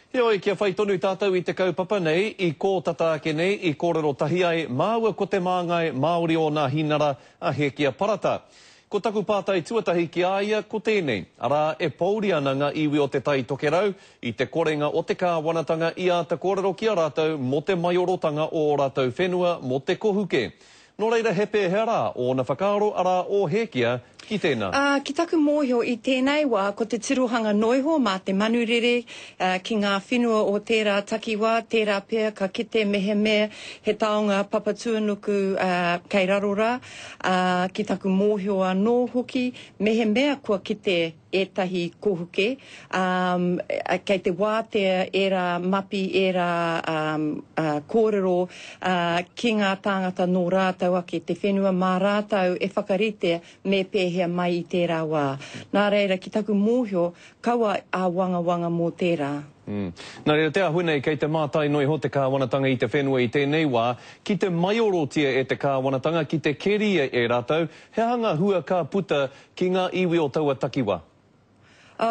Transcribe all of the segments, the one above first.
Heoi, kia whai tonu tātou i te kaupapa nei, i kō tata ake nei i kōrero tahi ai māua ko te māngai Māori o Nā Hīnara a Hēkia Parata. Ko taku pātai tuatahi ki a ia ko tēnei, arā, e pōuri ana ngā iwi o Te Tai Tokerau i te korenga o te kāwanatanga i āta kōrero ki a rātou mō te maiorotanga o ō rātou whenua mō te kohuke. Nō reira he pēhea rā ōna whakaaro, arā, ō Hēkia, ki tēnā? Ā, ki taku mōhio i tēnei wā ko te tirohanga noiho mā te manurere ki ngā whenua o tērā takiwā, tērā pea ka kite mehemea he taonga papatuanuku kei raro rā, ā, ki taku mōhio anō hoki mehemea kua kite ētahi kohuke, ā, kei te wātea ērā mapi, ērā kōrero ki ngā tāngata nō rātou ake te whenua, mā rātou e whakaritea me pēhea mai i tērā wā. Nā reira, ki taku mōhio, kaua āwangawanga mō tērā. Nā reira, te āhua nei, kei te mātai noa iho te kāwanatanga i te whenua i tēnei wā, ki te maiorotia e te kāwanatanga, ki te keria e rātou, he aha ngā hua ka puta Ki ngā iwi o taua takiwa. Ā,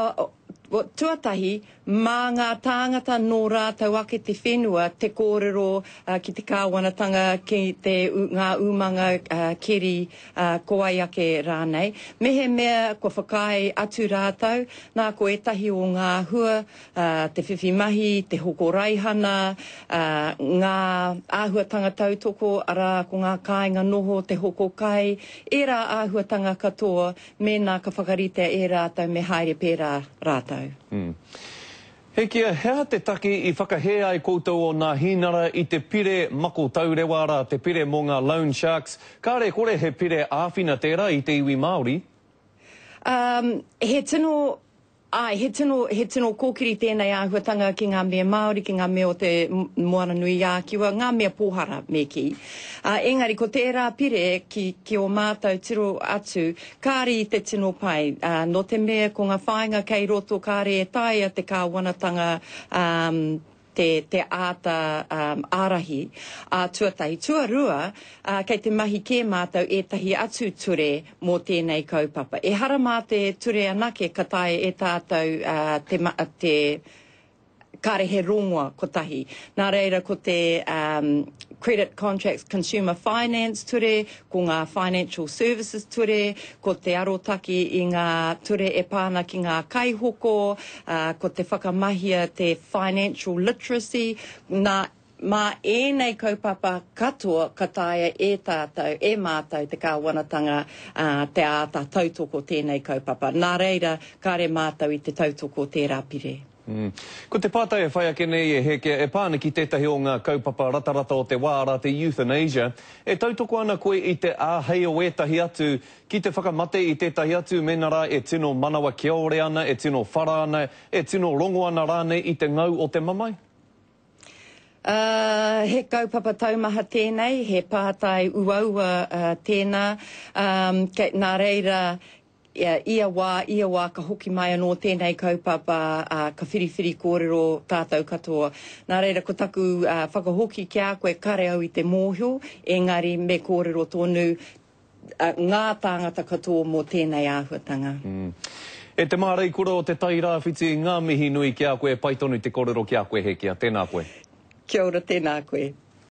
tuatahi, mā ngā tāngata nō rātou ake te whenua te kōrero ki te kāwanatanga, ki te, ngā umanga keri, ko wai ake rānei. Mehemea kua whakaae atu rātou, nā, ko ētahi o ngā hua, te whiwhi mahi, te hoko raihana, ngā āhuatanga tautoko, arā, ko ngā kāinga noho, te hoko kai, ērā āhuatanga katoa, mēnā ka whakaritea e rātou me haere pērā rātou. Hekia, he aha te take i whakahē ai koutou o Nā Hīnara i te pire mako taurewa, arā, te pire mō ngā loan sharks? Kāre kore he pire āwhina tērā i te iwi Māori? Um, he tino Āe, he tino, he tino kōkiri tēnei āhuatanga ki ngā mea Māori, ki ngā mea o te Moana-nui-ā-Kiwa, ngā mea pōhara, me kī. Ā, engari ko tērā pire ki, ki ō mātou tiro atu, kāre i te tino pai, ā, nō te mea ko ngā whāinga kei roto kāre e taea te kāwanatanga, ā, te, te āta ārahi, ā, tuatahi. Tuarua, ā, kei te mahi kē mātou ētahi atu ture mō tēnei kaupapa. Ehara mā te ture anake ka taea e tātou, ā, te, te, kāre he rongoa kotahi. Nā reira ko te, um, Credit Contracts Consumer Finance Ture, ko ngā Financial Services Ture, ko te arotake i ngā ture e pā ana ki ngā kaihoko, ā, ko te whakamahia te financial literacy, nā, mā ēnei kaupapa katoa ka taea e tātou, e mātou te kāwanatanga, ā, te āta tautoko tēnei kaupapa. Nā reira, kāre mātou i te tautoko tērā pire. Ko te pātai e whai ake nei e Hēkea e pā ana ki tētahi o ngā kaupapa ratarata o te wā, arā te euthanasia. E tautoko ana koe i te āhei o ētahi atu ki te whakamate i tētahi atu mēnā rā e tino manawa kiore ana, e tino whara ana, e tino rongo ana rānei i te ngau o te mamae? Uh, he kaupapa taumaha tēnei, he pātai uaua tēnā, um, kei, nā reira, Ia wā, ia wā ka hoki mai anō tēnei kaupapa, ā, ka whiriwhiri kōrero tātou katoa. Nā reira, ko taku whakahoki ki a koe, kare au i te mōhio, engari me kōrero tonu ngā tāngata katoa mō tēnei āhuatanga. E te māreikura o Te Tairāwhiti, ngā mihi nui ki a koe, pai tonu te kōrero ki a koe Hekia, tēnā koe. Kia ora, tēnā koe.